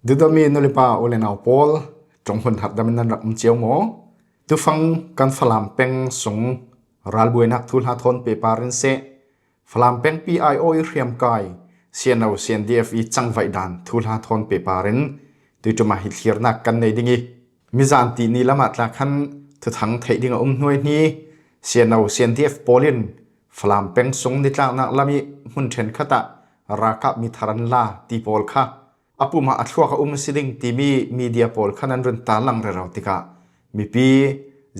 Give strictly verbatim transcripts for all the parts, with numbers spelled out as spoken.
Duhdawtmi nulepa u le nau pawl, ṭawng hun harhdamin nan rak um cio maw? Tufang kan Falam peng sung ralbuainak thuhla thawn pehpar in seh, Falam peng P I O i hriamkai, C N O C N D F i cangvaih dan thuhla thawn pehpar in tuiṭum ah hi thlirnak kan nei ding i, mizan tih ni lamah tla khan thuthang theih ding a um hnuaihni, C N O C N D F pawl in Falam peng sung nitlaknak lam i hmun ṭhenkhat ah ralkap mi thar an la ti pawl kha a pum ah a thluak a um a si ding timi media pawl khan an run tarlang rero tikah mipi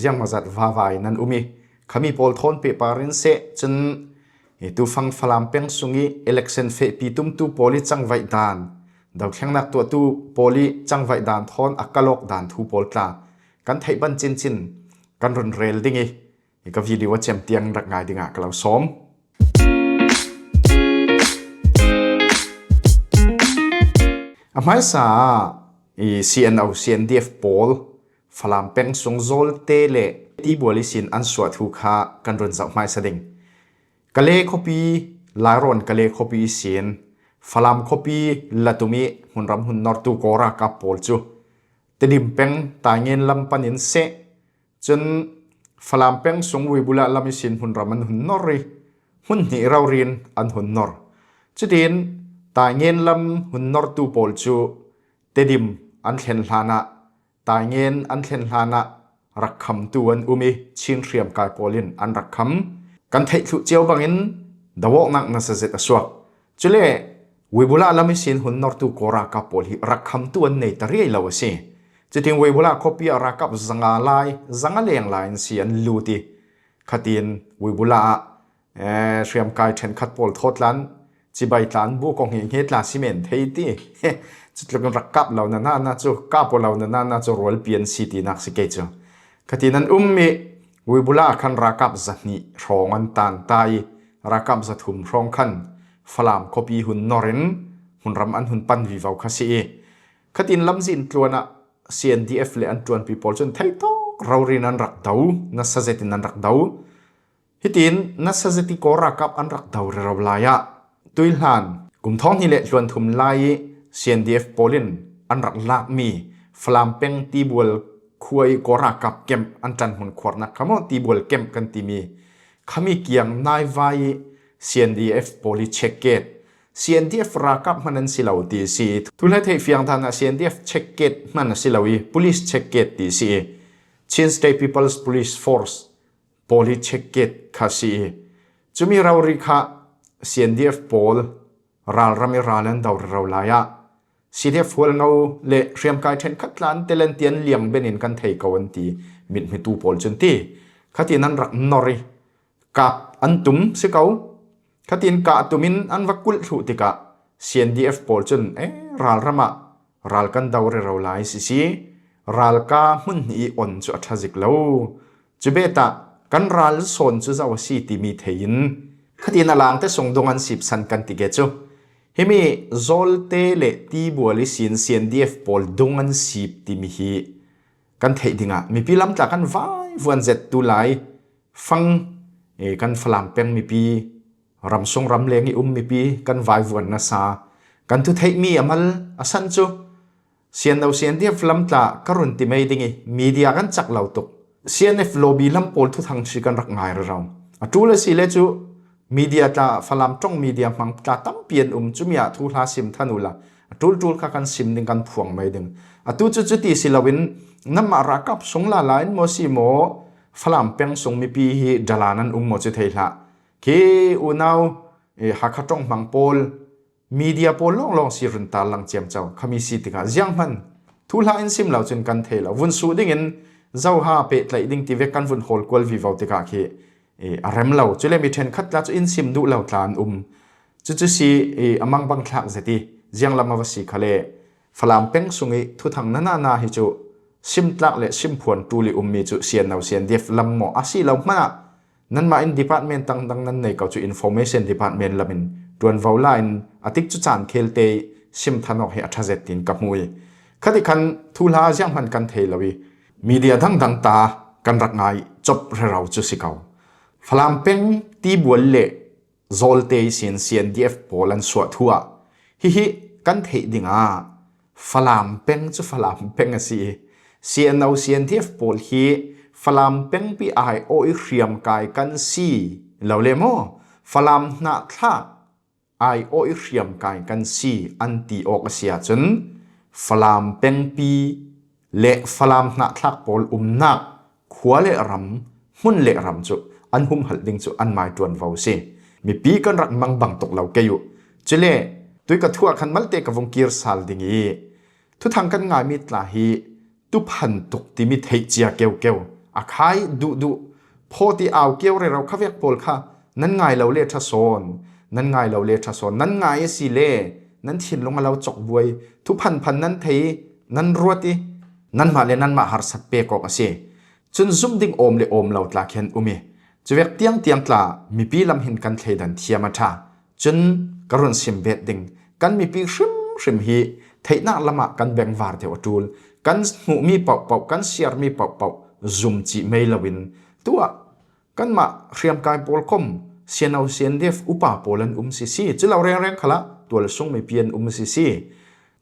ziangmazat vava in an um i, khami pawl thawn pehpar in seh cun, i, tufang Falam peng sung i election fehpi tumtu pawl i cangvaih dan, dothlengnak tuahtu pawl i cangvaih dan thawn a kalawk dan thu pawl tla kan theih ban cincin kan run rel ding i, i ka video a cem tiang rak ngai dingah ka lo sawm. A hmaisa ah i C N O C N D F pawl Falam peng sung Zawlte le Tibual i sin an suah thu kha kan run zoh hmaisa ding. Kale khuapi, Lairawn Kale khuapi i sin Falam khuapi latum i hmunram hun nortu Kawl ralkap pawl cu Tedim peng Taingen lam panin seh, cun Falam peng sung Wibula lam i sin hmunram an hun nor i hmun hnih rori in an hun nor. Cutin Taingen lam hun nortu pawl cu Tedim an thlen hlanah, Taingen an thlen hlanah rak khamtu an um i Chin hriamkai pawl in an rak kham. Kan theih thluh cio bangin do awknak nasa zet a suak. Cule Wibula lam i sin hun nortu Kawl ralkap pawl hi rak khamtu an nei ta riai lo a si. Cutin Wibula khuapi ah ralkap zanga lai, zanga leng lai an si an lut i, khatin Wibula ah, eh, hriamkai ṭhenkhat pawl thawtlan cibai tla an bu kong hi nge tla si men thei ti. Cutluk in rak kap lo na na cu, kap aw lo na na cu rualpi an si tinak si kei cu. Khatin an um i Wibula ah khan ralkap zahnih hrawng an tan ta i ralkap zathum hrawng khan Falam khuapi hun nor in hmunram an hun pan vivo kha si i, khatin lamzin tluan ah C N D F le an ṭuanpi pawl cun theitawk rori in an rak do, nasa zet in an rak do. Hitin nasa zet i Kawl ralkap an rak do rero lai ah tuihlan kum thawng hnih le tluan thum lai i C N D F pawl in an rak lakmi Falam peng Tibual khua i Kawl ralkap camp an ṭanhmun khuarnak kha maw, Tibual camp kan timi khami kiang naivai i C N D F pawl i check gate, C N D F ralkap hman an si lo ti si i, thuhla theih fiang dan ah C N D F check gate hman a si lo i, police check gate ti si i, Chin State People's Police Force pawl i check gate kha si i, cumi rori kha C N D F pawl ralram i ral an do rero lai ah, C D F hualngo le hriamkai ṭhenkhat tla an tel an ti an liang ben in kan thei ko an ti mithmitu pawl cun ti. Khatin an rak nor i kap an tum si ko. Khatin kah tum in an va kulh thluh tikah C N D F pawl cun, eh, ralram ah ral kan do rero lai sisi, ralka hmun hnih i on cu a ṭha zik lo. Cu bet ah kan ral sawn cu zo a si timi thei in, khatin a langte sung dung an sipsan kan ti ke cu. Himi Zawlte le Tibual i sin C N D F pawl dung an sip timi hi kan theih dingah mipi lamtla kan vaivuan zet tu lai fang, eh, kan Falam peng mipi, ramsung ramleng i um mipi kan vaivuan nasa kan thu theihmi a mal a san cu, C N O C N D F lamtla ka run ti mai ding i media kan cak lo tuk. C N F lobby lam pawl thuthang si kan rak ngai rero. A ṭul a si le cu media tla, Falam ṭong media hmang tla tampi an um, cumi ah thuhla sim than uhla a ṭulṭul kha kan sim ding, kan phuang mai ding. Atu cu cuti si loin nanmah ralkap sung lala in maw si maw, Falam peng sung mipi hi dalan an um maw cu thei hlah. Khi unau, eh, Hakha ṭong hmang pawl, media pawl lawnglawng si run tarlang ciamco khami si tikah zianghman thuhla in sim lo cun kan thei lo. Vun suh dingin zoha pehtlaih ding ti vek kan vun hawl kual vivo tikah khi, eh, a rem lo. Cule mi ṭhenkhat tla cu in sim duh lo tla an um. Cucu si, eh, a mangbang thlak zet i zianglam a va si khale Falam peng sung i thuthang nana na hi cu simtlak le simphuan ṭul i ummi cu C N O C N D F lam maw a si lo hmanah, nanmah in department dangdang nan nei ko cu, information department lam in ṭuanvo la in a tikcu caan khelte i sim than awk hi a ṭha zet tiin ka hmu i, khatikhan thuhla zianghman kan thei lo i media dangdang ta kan rak ngai cop rero cu si ko. Falam peng Tibual le Zawlte i sin C N D F pawl an suah thu ah hihi kan theih dingah Falam peng cu Falam peng a si i, C N O, C N D F pawl hi Falam pengpi aiawh i hriamkai kan si lo le maw? Falam hnahthlak aiawh i hriamkai kan si an ti awk a si ahcun, Falam pengpi le Falam hnahthlak pawl umnak khua le ram, hmun le ram cu an humhalh ding cu anmai ṭuanvo a si. Mipi kan rak mangbang tuk lo kei uh. Cule tui ka thu ah khan malte ka vung kir sal ding i, thuthang kan ngaimi tla hi tuphan tuk timi theih cia keukeu, a khai duhduh, phaw ti au kio rero khavek pawl kha nan ngai lo le ṭha sawn, nan ngai lo le ṭha sawn, nan ngai a si le nan thinlung a lo cawk buai, thuphan phan nan thei, nan ruat i, nanmah le nanmah harsat pek awk a si. Cun zum ding awm le awm lo tla khi an um i, cuvek tiangtiang tla mipi lam hin kan thleidan thiam a ṭha. Cun ka run sim bet ding, kan mipi hrimhrim hi theihnak lamah kan bengvar deuh a ṭul, kan hmuhmi pohpoh, kan siarmi pohpoh zum cih mei loin, tuah kanmah hriamkai pawl kom, C N O, C N D F upa pawl an um sisi, cu lo rengreng khalah tualsung mipi an um sisi.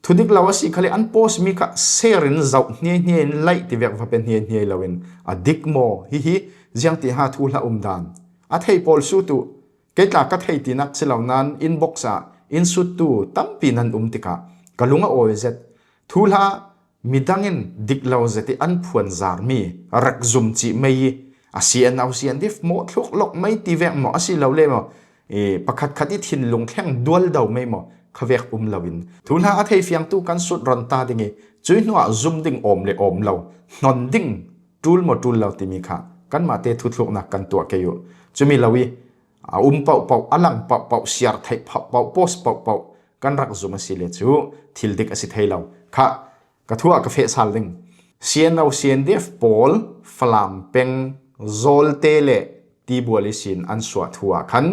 Thudik lo a si khale an post mi kha share in zoh hniahnia in, like ti vek va pe hniahnia loin, a dik maw hihi, ziangtiha thuhla um dan a thei pawl sut uh. Kei tla ka thei tinak si lo nain inbox ah in suttu tampi nan um tikah ka lung a awi zet. Thuhla midang in dik lo zet i an phuan zarmi rak zum cih mei i, a C N O, C N D F mawhthluk lawk mei ti vek maw, a si lo le maw, i, pakhatkhat i thinlung thleng dualdo mei maw, khavek um loin, thuhla a thei fiangtu kan sut ron ta ding i, cui hnuah zum ding awm le awm lo, hnon ding ṭul maw ṭul lo timi kha kanmah te thuthluknak kan tuah kei uh. Cumi lo i, a um pohpoh, a lang pohpoh, siar theih pohpoh, post pohpoh kan rak zum a si le cu thil dik a si thei lo. Kha ka thu ah ka feh sal ding. C N O, C N D F pawl Falam peng Zawlte le Tibual ihsin an suah thu ah khan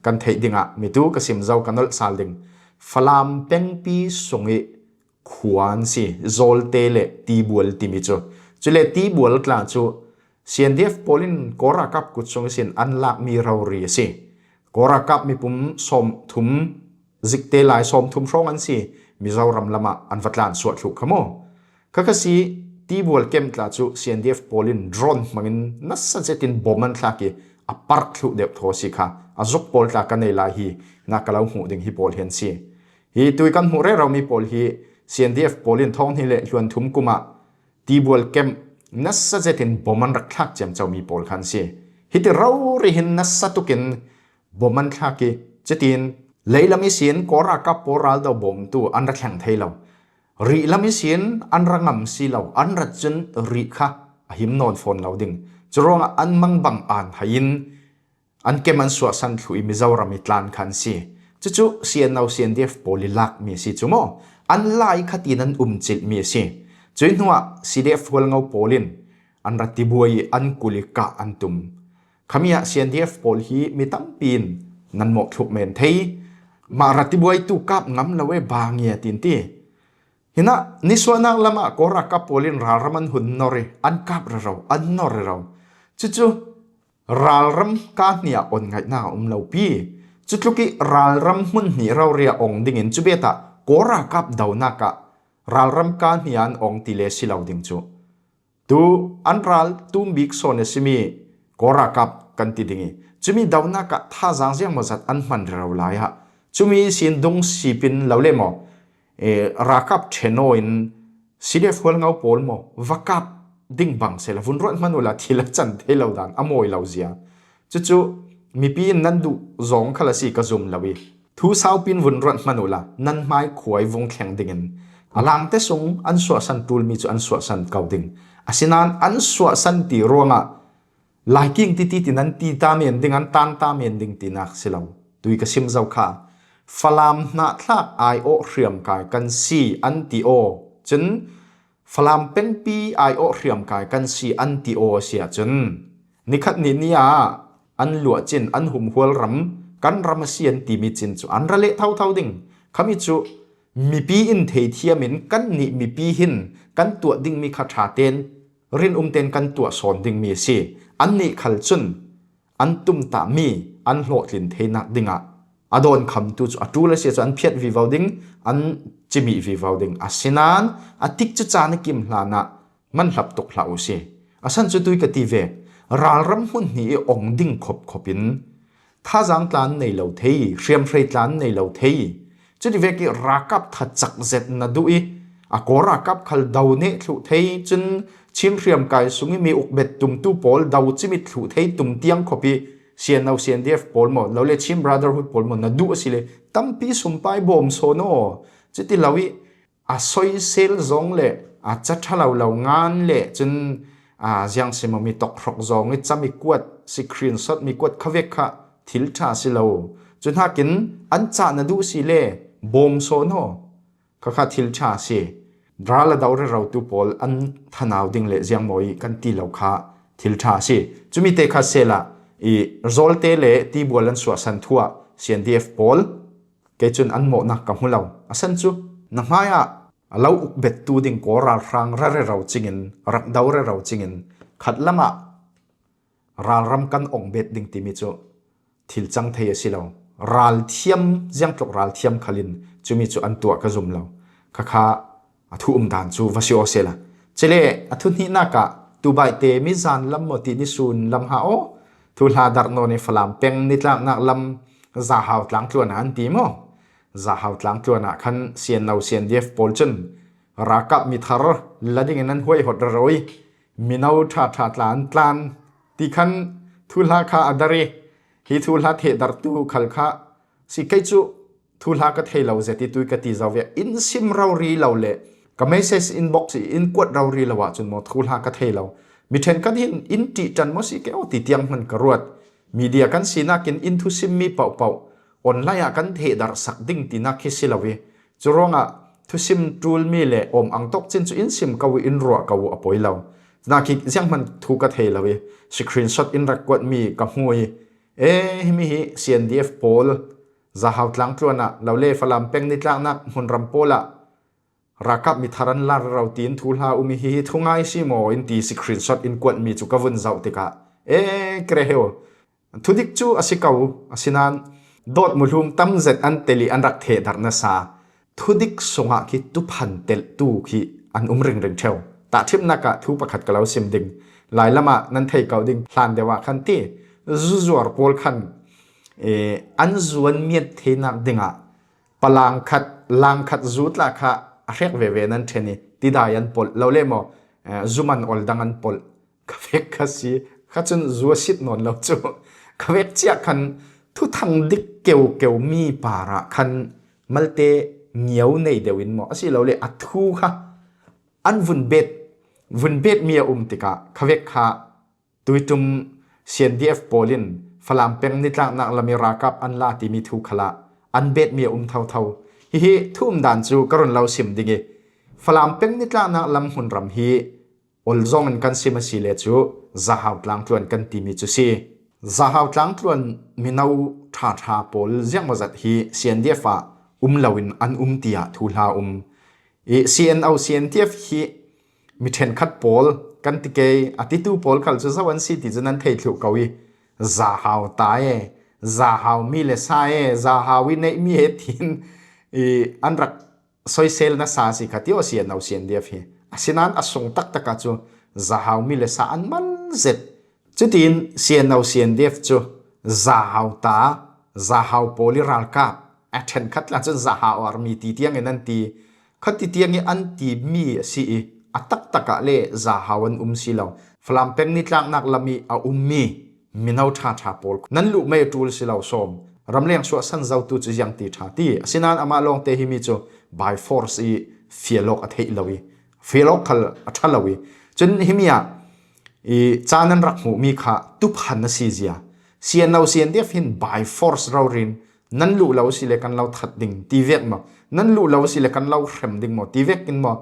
kan theih dingah mitu ka sim zo ka nolh sal ding. Falam pengpi sung i khua an si, Zawlte le Tibual timi cu. Cule Tibual tla cu C N D F pawl in Kawl ralkap kut sung ihsin an lakmi rori a si. Kawl ralkap mipum sawmthum, zikte lai sawmthum hrawng an si, Mizoram lamah an va tlan suah thluh kha maw? Kha kha si, Tibual camp tla cu C N D F pawl in drone hmangin nasa zetin bom an thlak i a park thluh deuh thaw a si kha, a zuk pawl tla ka nei lai hi, na ka lo hmuh ding hi pawl hi an si. Hi tui kan hmuh rero mi pawl hi C N D F pawl in thawng hnih le hluan thum kum ah Tibual camp nasa zetin bom an rak thlak ciamco mi pawl kha an si. Hiti rori hin nasa tukin bom an thlak i, cutin leilam ihsin Kawl ralkap pawl raldo bawmtu an ra thleng thei lo. Rih lam ihsin an ra ngam si lo, an rat cun rih kha a him nawn fawn lo ding. Curuangah an mangbang an hai in an camp an suahsan thluh i Mizoram i tlan kha an si. Cucu C N O, C N D F pawl i lakmi a si cu maw? An lai khatin an um cilhmi a si. Cui hnuah C D F Hualngo pawl in an ra tibuai i an kul i kah an tum. Khami ah C N D F pawl hi mi tampi in nan mawhthluk men thei. Mah ra tibuaitu kap ngam lo e, ba ngia tin ti. Hinah nisuahnak lamah Kawl ralkap pawl in ralram an hun nor i an kap rero, an nor rero. Cucu ralram ka hniah on ngaihnak a um lo pi. Cutluk i ralram hmun hnih rori a ong dingin cu bet ah Kawl ralkap donak ah ralram ka hniah an ong ti le si lo ding cu. Tu an ral tum bik sawn a simi Kawl ralkap kan ti ding i, cumi donak ah thazaang ziangmawzat an hman rero lai ah, cumi sin dung sipin lo le maw, eh, ralkap ṭhen aw in C D F Hualngo pawl maw, va kap ding bang sehla vun ruat hmanh uhla thil a can thei lo dan a mawi lo zia. Cucu mipi in nan duh zong khal a si ka zum lo i, thu saupi in vun ruat hmanh uhla nan hmai khuai vung thleng dingin a langte sung an suahsan ṭulmi cu an suahsan ko ding. Asinain an suahsan ti ruangah laiking titi ti nan ti ta men ding, an tan ta men ding tinak si lo. Tui ka sim zo kha. Falam hnahthlak aiawh hriamkai kan si an ti aw. Cun Falam pengpi aiawh hriamkai kan si an ti aw a si ahcun, nikhat nih ni ah an luahcin an humhual ram kan ram a si an timi cin cu an ra leh thotho ding. Khami cu mipi in theithiam in kannih mipi hin kan tuah dingmi kha ṭha tein rinum tein kan tuah sawn dingmi a si. Annih khal cun an tumtahmi an hlawhtlin theinak dingah a dawnkhamtu chu a ṭul a si a chu an phiat vivo ding, an cimih vivo ding. Asinain a tikcu caan a kim hlanah man hlap tuk hlah uh si. A san cu tui ka ti ve, ralram hmun hnih i ong ding khop khop in, thazaang tla an nei lo thei, hriamhrei tla an nei lo thei. Cuti vek i ralkap thacak zet na duh i, a kawl ralkap khal do neh thluh thei, cun Chin hriamkai sung i mi ukbet tumtu pawl do cimit thluh thei tum tiang khop i, C N O, C N D F pawl maw, lo le Chin Brotherhood pawl maw, na duh a si le, tampi sumpai bawm sawn aw. Cuti lo i, a soisel zong le, a ca ṭha lo lo ngan le, cun, a, ziang si maw, mi tawk hrawk zong i cam i kuat, screenshot mi kuat kha vek kha thil ṭha si lo. Cu hnakin an cah na duh si le, bawm sawn aw. Kha kha thil ṭha si. Ral a do rerotu pawl an thanau ding le ziang maw i kan ti lo kha thil ṭha si. Cumi te kha sela i zawlte le tibual an suahsan thuah C N D F pawl. Kei cun an mawhnak ka hmu lo. A san cu, na hmaiah a lo ukbettu ding kawl ralhrang ra rero cingin, rak do rero cingin, khat lamah ralram kan ong bet ding timi cu thil cang thei a si lo. Ralthiam, ziangtluk ralthiam khalin cumi cu an tuah ka zum lo. Kha kha a thu um dan cu va si aw sela. Cule a thu hnihnak ah tubaihte mizan lam maw ti nisun lam ha aw. Thuhla darh nawn i Falam peng nitlaknak lam Zahau tlangtluan ah an ti maw? Zahau tlangtluan ah khan C N O, C N D F pawl cun ralkap mithar la dingin an huaihot rero i mino ṭha ṭha tla an tlan ti khan thuhla kha a darh i, hi thuhla thehdarhtu khal kha si. Kei cu thuhla ka thei lo zet i tui ka ti zo ve. In sim rori lo le ka message inbox i in kuat rori lo ahcun maw thuhla ka thei lo. Mi ṭhenkhat hin in ṭih ṭan maw si ke aw ti tiang hman ka ruat. Media kan sinak in in thusimmi paohpaoh online ah kan thehdarh sak ding tinak khi si lo i, cu ruangah thusim ṭulmi le awm ang tawk cin cu in sim ko i in ruah ko a poi lo. Nak hi zianghman thu ka thei lo i, screenshot in rak kuatmi ka hmu i, e, himi hi C N D F pawl, Zahau tlangtluan ah lo le Falam peng nitlaknak hmunram pawl ah ralkap mithar an lar rero tiin thuhla um i, hi hi thungai si maw in ti screenshot in kuatmi cu ka vun zoh tikah, e, kre heu. Thudik cu a si ko, asinain dawt muhlum tam zet an tel i an rak thehdarh nasa. Thudik sungah khi tuphan telhtu khi an um ringring ṭheu. Tahṭhimnak ah thu pakhat ka lo sim ding. Lailam ah nan thei ko ding, hlan deuh ah khan ti, zuzuar pawl khan, eh, an zu an miat theinak dingah palang khat, lang khat zu tla kha a hrek veve nan ṭhen i, tidai an polh lo le maw, eh, zuman ol dang an polh. Ka vek kha si, kha cun zu a sit nawn lo cu. Ka vek ciah khan thuthang dik keukeu mi parah khan malte ngio nei deuh in maw, a si lo le a thu kha an vun bet, vun bet mi a um tikah ka vek kha tuiṭum C N D F pawl in Falam peng nitlaknak lam i ralkap an la timi thu khalah an bet mi a um thotho. Hihi thu um dan cu ka run lo sim ding i, Falam peng nitlaknak lam hmunram hi ol zong in kan sim a si le cu Zahau tlangtluan kan timi cu si. Zahau tlangtluan mino ṭhaṭha pawl ziangmawzat hi C N D F ah um loin an um tiah thuhla a um. I C N O, C N D F hi mi ṭhenkhat pawl kan ti kei, a titu pawl khal cu zo an si ti cu nan thei thluh ko i, Zahau ta e, Zahau mi le sa e, Zahau i neih mi e tiin i an rak soisel nasa si kha ti aw, C N O, C N D F hi. Asinain a sung taktak ah cu Zahau mi le sa an mal zet. Cutiin C N O, C N D F cu Zahau ta, Zahau pawl i ralkap, a ṭhenkhat tla cun Zahau army ti tiang in an ti. Kha ti tiang i an timi a si i, a taktak ah le Zahau an um si lo. Falam peng nitlaknak lam i a ummi mino ṭhaṭha pawl nan luh mei a ṭul si lo sawm. Ramleng suahsan zotu cu ziang ti ṭha ti. Asinain amah lawngte himi cu by force i fial awk a theih lo i, fial awk khal a ṭha lo i. Cun himi ah i caan an rak hmuhmi kha tuphan a si zia. C N O, C N D F hin by force rori in nan luh lo si le kan lo that ding ti vek maw? Nan luh lo si le kan lo hrem ding maw? Ti vek in maw?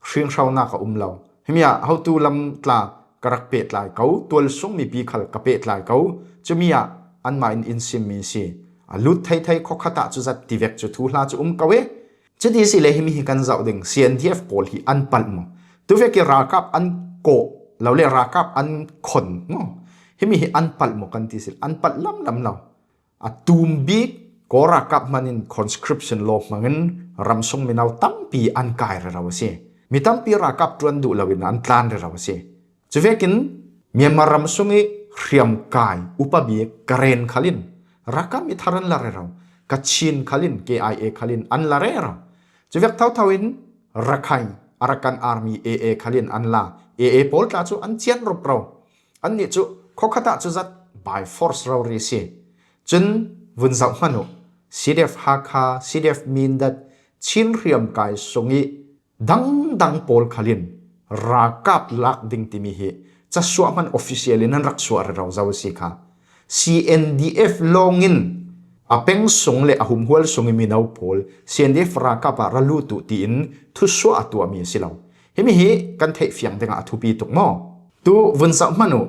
Hringhronak a um lo. Himi ah hotu lam tla ka rak pehtlai ko, tualsung mipi khal ka pehtlai ko. Cumi ah anmah in in simmi si. A lut theithei khawkhat ah cu zat ti vek cu thuhla cu um ko e. Cuti si le himi hi kan zoh ding, C N D F pawl hi an palh maw? Tuvek i ralkap an kawh lo le ralkap an khon maw? Himi hi an palh maw kan ti si le an palh lamlam lo. A tum bik Kawl ralkap hmanin conscription law hmangin ramsung mino tampi an kai rero a si. Mi tampi ralkap ṭuan duh loin an tlan rero a si. Cuvekin Myanmar ramsung i hriamkai upa bik Karen khalin ralkap mi thar an la rero, Kachin khalin K I A khalin an la rero. Cuvek thotho in Rakhine Arakan Army A A khalin an la, A A pawl tla cu an cian rup ro. Annih cu khokhat ah cu zat by force rori si. Cun vun zoh hmanh uh, C D F Hakha, C D F Mindat, Chin hriamkai sung i dangdang pawl khalin ralkap lak ding timi hi casuah hman official in an rak suah rero zo a si kha. C N D F lawngin a peng sung le a humhual sung i mino pawl C N D F ralkap ah ra lut uh tiin thusuah a tuahmi a si lo. Himi hi kan theih fiang dingah a thupi tuk maw? Tu vun zoh hmanh uh,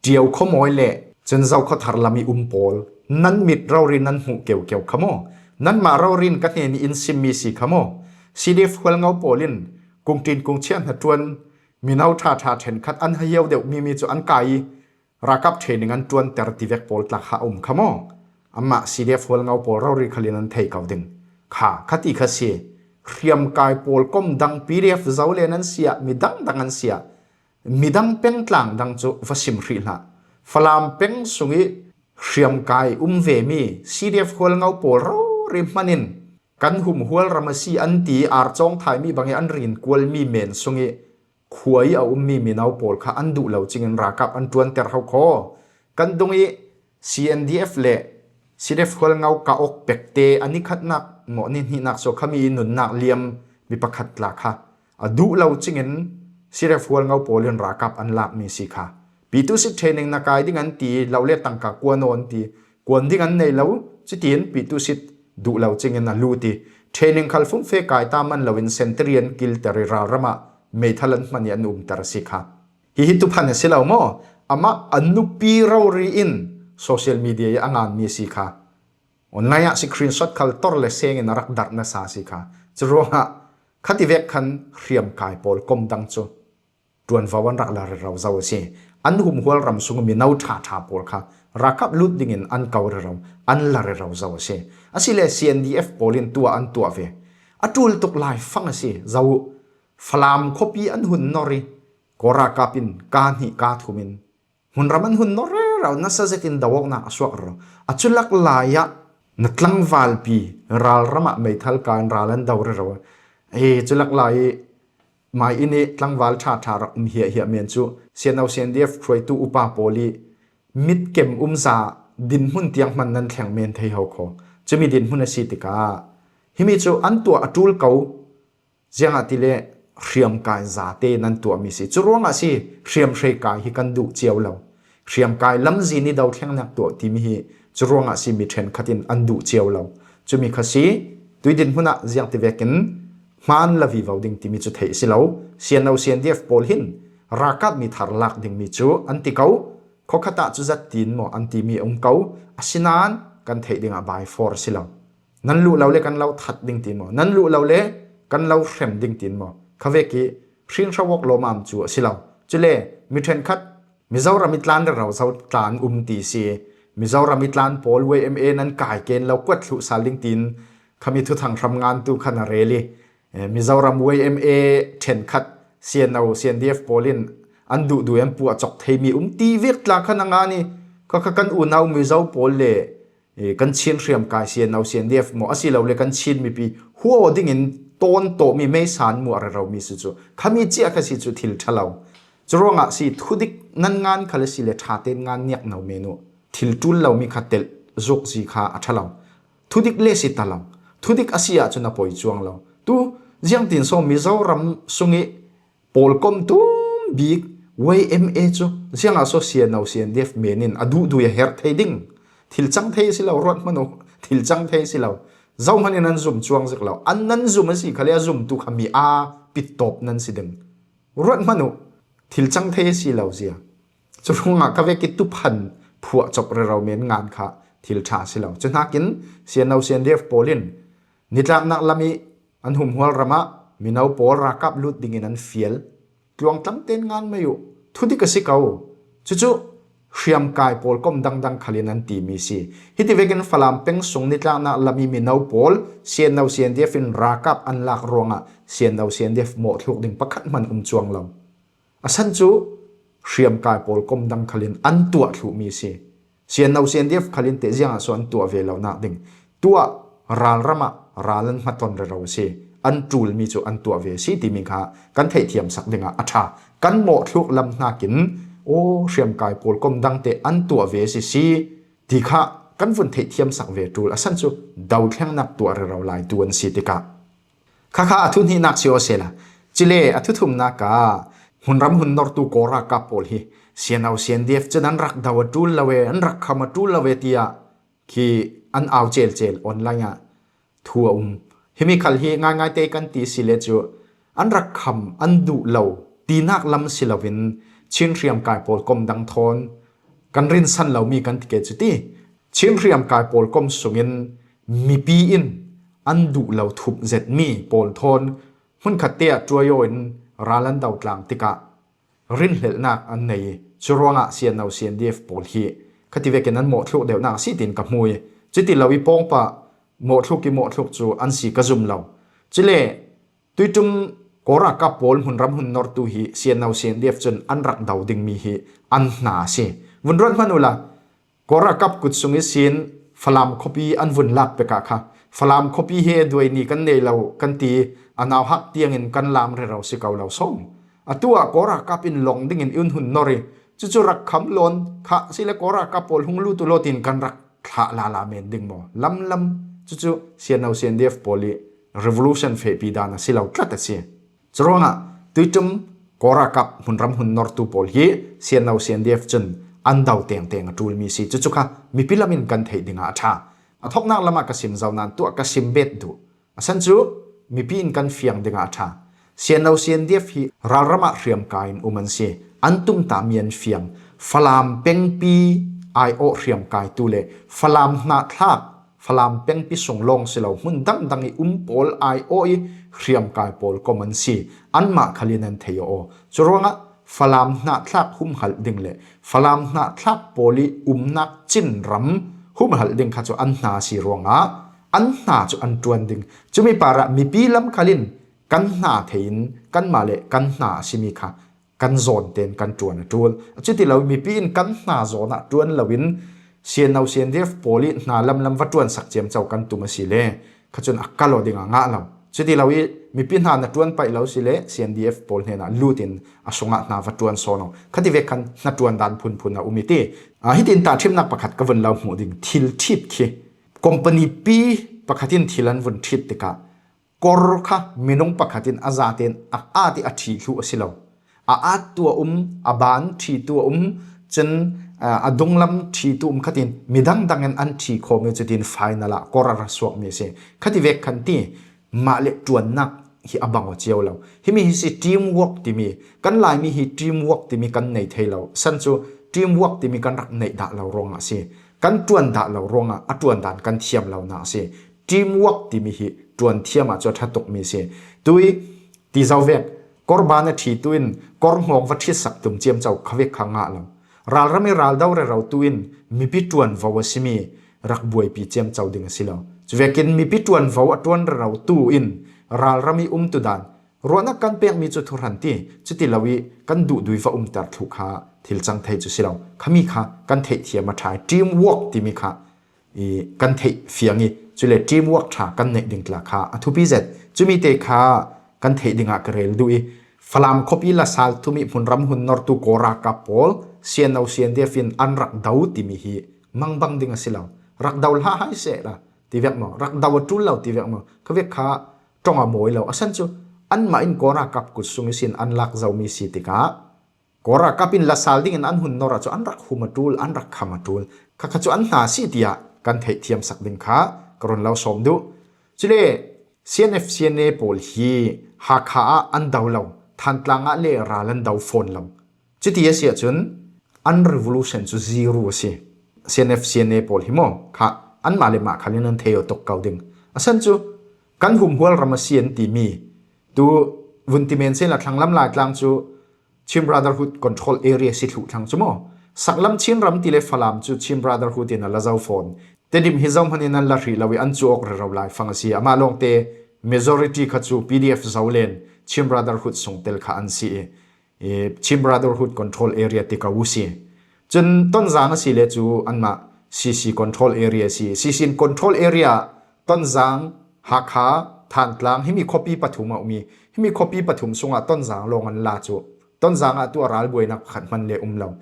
Ṭio khuamawi le cun Zokhawthar lam i um pawl, nan mit rori nan hmuh keukeu kha maw? Nanmah rori in ka hnen i in simmi si kha maw? C D F Hualngo pawl in kungṭin kungchiah hnaṭuan mino ṭhaṭha ṭhenkhat an ha hio deuh mimi cu an kai i ralkap training an ṭuanter tivek pawl tla kha a um kha maw? Amah C D F Hualngo pawl rori khalin an thei ko ding kha, kha ti kha si. Hriamkai pawl kom dang P D F Zoland an siah, mi dangdang an siah. Midang peng tlang dang cu va sim hrih hlah. Falam peng sung i hriamkai um vemi C D F Hualngo pawl rori hmanh in kan humhual ram a si an ti i ar cawng thaimi bang i an rin kualmi men sung i khua i a ummi mino pawl kha an duh lo cingin ralkap an ṭuanter ho kho. Kan dung i C N D F le C D F Hualngo ka awk pekte a ni khatnak maw, ni hnihnak so khami i nunnak liam mi pakhat tla kha a duh lo cingin C D F Hualngo pawl in ralkap an lakmi si kha. Pitu sit training na kai ding an ti lo le tangka kuan aw an ti, kuan ding an nei lo, cutiin pitu sit duh lo cingin a lut i training khal fumfe kai ta man loin sentry an kilter i ralram ah meithal an hman i an umter a si kha. Hihi tuphan a si lo maw? Amah a nupi rori in social media i a nganmi a si kha. Online ah screenshot khal tor le sengin a rak darh nasa a si kha. Curuangah khativek khan hriamkai pawl kom dang cu ṭuanvo an rak la rero zo a si. An humhual ram sung mino ṭhaṭha pawl kha ralkap lut dingin an ko rero, an la rero zo a si. Asile C N D F pawl in tuah an tuah ve. A ṭul tuk lai fang a si. Zo Falam khuapi an hun nor i Kawl ralkap in ka hnih ka thum in hmunram an hun nor rero, nasa zetin do awknak a suak rero. A culak lai ah na tlangvalpi ralram ah meithal ka in ral an do rero. Ee, culak lai i mai in i tlangval ṭhaṭha rak um hiahhiah men cu C N O C N D F hruaitu upa pawl i mitkem umza dinhmun tiang hman nan thleng men thei ho kho. Cumi dinhmun a si tikah himi cu an tuah a ṭul ko. Ziangahtile hriamkai zate nan tuahmi si. Curuangah si hriamhrei kai hi kan duh cio lo. Hriamkai lamzin i dothlengnak tuah timi hi curuangah si mi ṭhenkhat in an duh cio lo. Cumi kha si, tui dinhmun ah ziangtivekin hmaan la vivo ding timi cu theih si lo. C N O C N D F pawl hin ralkap mi thar lak dingmi cu an ti ko. Khawkhat ah cu zat tiin maw an timi a um ko. Asinain kan theih dingah by force si lo. Nan luh lo le kan lo that ding tiin maw? Nan luh lo le kan lo hrem ding tiin maw? Khavek i hrinhro awk lawmam cu a si lo. Cule mi ṭhenkhat Mizoram i tlan rero zo tlan um ti si. Mizoram i tlan pawl Y M A nan kai ken lo kuat thluh sal ding tiin khami thuthang hram ngantu khan a rel i, eh, Mizoram Y M A ṭhenkhat C N O, C N D F pawl in an duhduh an puah cawk theimi um ti vek tla khan a ngan i, kha kha kan unau Mizo pawl le i, kan Chin hriamkai C N O, C N D F maw, asilole kan Chin mipi huaw dingin tawn tawhmi meisa an muah reromi si cu, khami cia kha si cu thil ṭha lo. Curuangah si thudik nan ngan kha le si le ṭha tein ngan niak no men uh. Thil ṭul lomi kha telh zuk si kha a ṭha lo. Thudik le si ta lo. Thudik a si ahcun a poi cuang lo. Tu ziangtin so Mizoram sung i pawlkom tum bik Y M A cu ziangah so C N O, C N D F men in a duhdui a herh thei ding? Thil cang thei a si lo, ruat hmanh uh, thil cang thei a si lo. Zohman in an zum cuang zik lo. An nan zum a si khale a zumtu kha mi aa pittawp nan si ding. Ruat hmanh uh, thil cang thei a si lo zia. Cu ruangah ka vek i tuphan phuah cop rero men ngan kha thil ṭha a si lo. Cu hnakin C N O, C N D F pawl in nitlaknak lam i an humhual ram ah mino pawl ralkap lut dingin an fial. Tluangtlam tein ngan mei uh. Thudik a si ko. Cucu hriamkai pawlkom dangdang khalin an timi si. Hiti vekin Falam peng sung nitlakna lami mino pawl C N O C N D F in ralkap an lak ruangah C N O C N D F mawhthluk ding pakhat hman um chuang lo. A san chu hriamkai pawlkom dang khalin an tuah thluh mi si. C N O C N D F khalin teh ziangah saw an tuah ve lo nak ding. Tuah ralramah ral an hmaton rero si. An tul mi cu an tuah ve si timi kha kan theihthiamsak dingah a ṭha. Kan mawhthluk lam hnakin aw hriamkai pawlkom dangte an tuah ve si si ti kha kan vun theihthiamsak ve tul a san cu dothlengnak tuah rero lai tu an si tikah. Khakha a thu hnihnak si aw sela. Cile a thu thumnak ah hmunram hun nortu Kawl ralkap pawl hi C N O C N D F cun an rak do a tul lo e, an rak kham a tul lo e tiah khi an au celcel online ah thu a um. Himi khal hi ngaingai te kan ti si le cu an rak kham an duh lo tinak lam si loin Chin hriamkai pawlkom dang thawn kan rinsan lomi kan ti ke cuti. Chin hriamkai pawlkom sungin mipi in an duh lo thup zetmi pawl thawn hmunkhat te ah tuayaw in ral an do tlang tikah rinhlelhnak an nei i, curuangah C N O C N D F pawl hi khati vekin an mawhthluk deuhnak a si tiin ka hmu i, cuti lo i pawngpa mawhthluk i mawhthluk cu an si ka zum lo. Cule tuiṭum Kawl ralkap pawl hmunram hun nortu hi C N O C N D F cun an rak do dingmi hi an hna a si. Vun ruat hmanh uhla, Kawl ralkap kut sung ihsin Falam khuapi an vun lak pekah kha Falam khuapi hi duai ni kan nei lo kan ti, a nauhak tiangin kan lam rero si ko lo sawm. Atu ah Kawl ralkap in lawng dingin i un hun nor i, cucu rak kham lawn kha sile Kawl ralkap pawl hung lut u law tiin kan rak thlah lala men ding maw? Lamlam cucu C N O C N D F pawl i revolution fehpi dan a si lo tlat a si. Curuangah tuiṭum Kawl ralkap hmunram hun nortu pawl hi C N O C N D F cun an do tengteng a ṭulmi si. Cucu kha mipi lam in kan theih dingah a ṭha. A thawknak lamah ka sim zo nain tuah ka sim bet duh. A san cu mipi in kan fiang dingah a ṭha. C N O C N D F hi ralram ah hriamkai in um an si. An tumtahmi an fiang. Falam pengpi aiawh hriamkaitu le Falam hnahthlak Falam pengpi sung lawng si lo hmun dangdang i um pawl aiawh i hriamkai pawlkom an si. Anmah khalin an thei aw. Curuangah Falam hnahthlak humhalh ding le Falam hnahthlak pawl i umnak cin ram humhalh ding kha cu an hna a si ruangah an hna cu an ṭuan ding. Cumi parah mipi lam khalin kan hna thei in kanmah le kan hna a simi kha kan zawn tein kan ṭuan a ṭul. Cuti lo mipi in kan hna zawn ah ṭuan loin C N O C N D F pawl i hna lamlam va ṭuansak ciamco kan tum a si le kha cun a kal aw ding a ngah lo. Cuti lo i mipi hna na ṭuan paih lo si le C N D F pawl hnenah lut in a sungah hna va ṭuan sawn aw. Khati vek khan hna ṭuan dan phunphun a um i ti. Ah, hitin tahṭhimnak pakhat ka vun lo hmuh ding thil ṭhit khi company pi pakhat in thil an vun ṭhit tikah kor kha minung pakhat in a zaten a at i a ṭhi thluh a si lo. A at tu a um, a ban ṭhi tu a um, cun, ah, a dunglam ṭhi tu um khatin midang dangin an ṭhi khawm i cutin final ah kor a ra suakmi a si. Khati vek khan ti mah le ṭuannak hi a bang aw cio lo. Himi hi si teamwork timi, kan Laimi hi teamwork timi kan nei thei lo. San cu teamwork timi kan rak neih dah lo ruangah a si. Kan ṭuan dah lo ruangah a ṭuan dan kan thiam lo nak a si. Teamwork timi hi ṭuan thiam ah cu a ṭha tukmi a si. Tui ti zo vek, kor ban a ṭhi tu in kor hngawng va ṭhitsak tum ciamco kha vek kha ngah lo. Ralram i raldo rero tu in mipi ṭuanvo a simi rak buaipi ciamco ding a si lo. Cuvekin mipi ṭuanvo a ṭuan rero tu in ralram i umtu dan ruahnak kan pekmi cu thuhran ti, cuti lo i kan duhdui va umter thluh kha thil cang thei cu si lo. Khami kha kan theihthiam a ṭha i teamwork timi kha i kan theih fiang i, cule teamwork ṭha kan neih ding tla kha a thupi zet. Cumi te kha kan theih dingah ka rel duh i, Falam khuapi lasal thum i hmunram hun nortu Kawl ralkap pawl C N O C N D F in an rak do timi hi mangbang ding a si lo. Rak do hlah hai sehla ti vek maw? Rak do a ṭul lo ti vek maw? Kha vek kha ṭong a mawi lo. A san cu anmah in Kawl ralkap kut sung ihsin an lak zomi si tikah Kawl ralkap in lasal dingin an hun nor ah cu an rak hum a ṭul, an rak kham a ṭul. Kha kha cu an hna a si tiah kan theihthiamsak ding kha ka run lo sawm duh. Cule C N F C N A pawl hi Hakha ah an do lo, Thantlang ah le ral an do fawn lo. Cuti a si ahcun an revolution cu zero a si. C N F C N A pawl hi maw kha anmah le mah khalin an thei aw tuk ko ding. A san cu kan humhual ram a si an timi tu vun ti men sehla thlanglam Laitlang cu Chin Brotherhood Control Area si thluh thlang cu maw? Saklam Chin ram ti le Falam cu Chin Brotherhood in a la zo fawn. Tedim hi zohman in an la hrih lo i an cu awk rero lai fang a si. Amah lawngte majority kha cu P D F Zoland, Chin Brotherhood sung tel kha an si i, i Chin Brotherhood control area ti ko u si. Cun Tonzang a si le cu anmah C C control area a si. C C in control area Tonzang, Hakha, Thantlang, himi khuapi pathum a um i, himi khuapi pathum sungah Tonzang lawng an la cu. Tonzang ah tu a ralbuainak pakhat hman le um lo.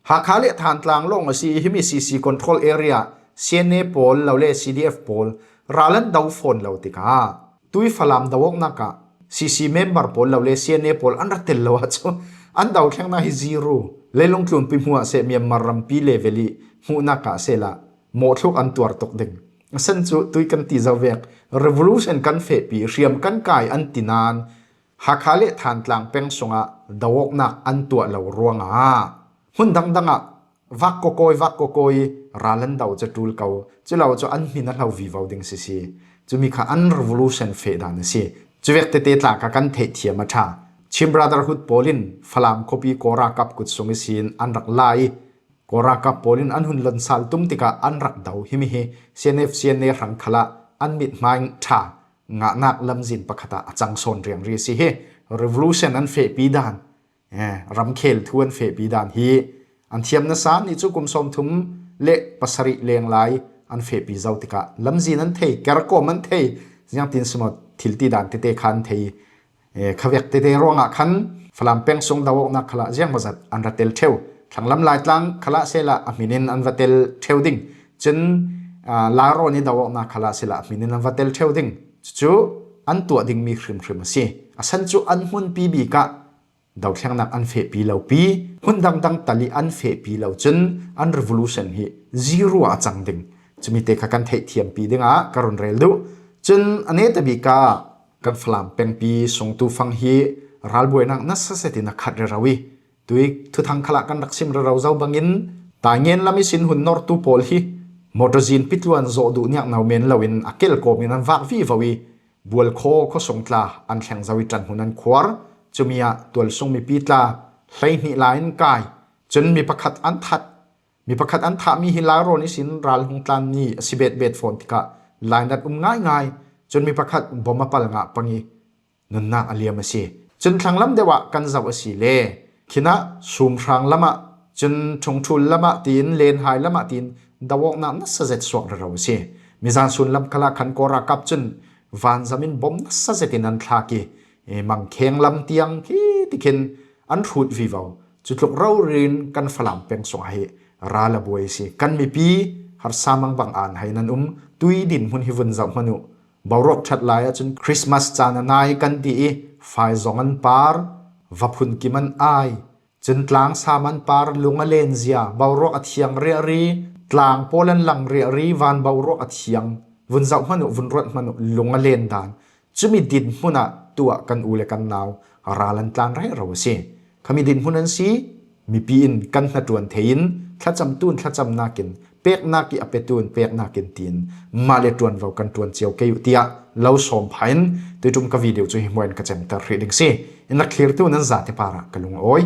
Hakha le Thantlang lawng a si i, himi C C control area C N A pawl lo le C D F pawl ral an do fawn lo tikah tui Falam do awknak ah C C member pawl lo le C N A pawl an ra tel lo ahcun an do thlengnak hi zero. Leilung tlunpi hmuah seh, Myanmar rampi level i hmuhnak ah sehla mawhthluk an tuar tuk ding. A san cu tui kan ti zo vek, revolution kan fehpi, hriam kan kai an ti nain Hakha le Thantlang peng sungah do awknak an tuah lo ruangah hmun dangdang ah vak kawkawi, vak kawkawi ral an do cu ṭul ko, cu lo cu an hmin a hlo vivo ding sisi. Cumi kha an revolution feh dan a si. Cuvek tete tla kha kan theihthiam a ṭha. Chin Brotherhood pawl in Falam khuapi Kawl ralkap kut sung ihsin an rak la i, Kawl ralkap pawl in an hun lon sal tum tikah an rak do. Himi hi C N F, C N A hrang khalah an mithmai ṭha ngahnak lamzin pakhat ah a cang sawn riangri a si hi. Revolution an fehpi dan, eh, ramkhel thu an fehpi dan hi an thiam nasa nih cu kum sawmthum le pasarih leng lai an fehpi zo tikah lamzin an thei, kerkawm an thei, ziangtin si maw thil ti dan tete kha an thei. Eh, khavek tete ruangah khan Falam peng sung do awknak khalah ziangmawzat an ra tel ṭheu. Thlanglam Laitlang khalah sehla a hmin in an va tel ṭheu ding. Cun, ah, Lairawn i do awknak khalah sehla a hmin in an va tel ṭheu ding. Cucu an tuah dingmi hrimhrim a si. A san cu an hmunpi bik ah dothlengnak an fehpi lo pi, hmun dangdang tal i an fehpi lo cun an revolution hi zero ah a cang ding. Cumi te kha kan theihthiampi dingah ka run rel duh. Cun a neta bik ah kan Falam pengpi sung tu fang hi ralbuainak nasa zetin a khat rero i, tui thuthang khalah kan rak sim rero zo bangin, Taingen lam ihsin hun nortu pawl hi motor zin pitluan zawh duh niak no men loin a kel kawmin an vak vivo i, Bualkhaw khuasung tla an thleng zo i ṭanhmun an khuar. Cumi ah tualsung mipi tla hleihnih lai an kai. Cun mi pakhat an that. Mi pakhat an thahmi hi Lairawn ihsin ral hung tlan ni a si betbet fawn tikah lainat um ngaingai. Cun mi pakhat bom a pal ngah pang i nunnak a liam a si. Cun thlanglam deuh ah kan zoh a si le khinah Sumhrang lamah, cun Ṭhungṭhul lamah tiin, Lenhai lamah tiin do awknak nasa zet suak rero a si. Mizan sun lam khalah khan Kawl ralkap cun vanzam in bom nasa zetin an thlak i, i Mangkheng lam tiang khi tikhin an hrut vivo. Cutluk rori in kan Falam peng sungah hi ral a buai a si. Kan mipi harsa mangbang an hai nan um, tui dinhmun hi vun zoh hmanh uh. Boruak ṭhat lai ahcun Christmas caan a nai kan ti i, fai zong an par, vaphun kim an ai. Cun tlang sam an par, lung a len zia, boruak a thiang riahri, tlang pawl an lang riahri, van boruak a thiang. Vun zoh hmanh uh, vun ruat hmanh uh, lung a len dan. Cumi dinhmun ah tuah kan u le kan nau ral an tlan rero a si. Khami dinhmun an si, mipi in kan hnaṭuan thei in, thlacamtu in thlacamnak in, peknak i a petu in peknak in tiin, mah le ṭuanvo kan ṭuan cio kei uh, tiah lo sawm phah in tuiṭum ka video cu hi hmuah in ka cemter hrih ding si. In rak thlirtu nan zate parah ka lung a awi.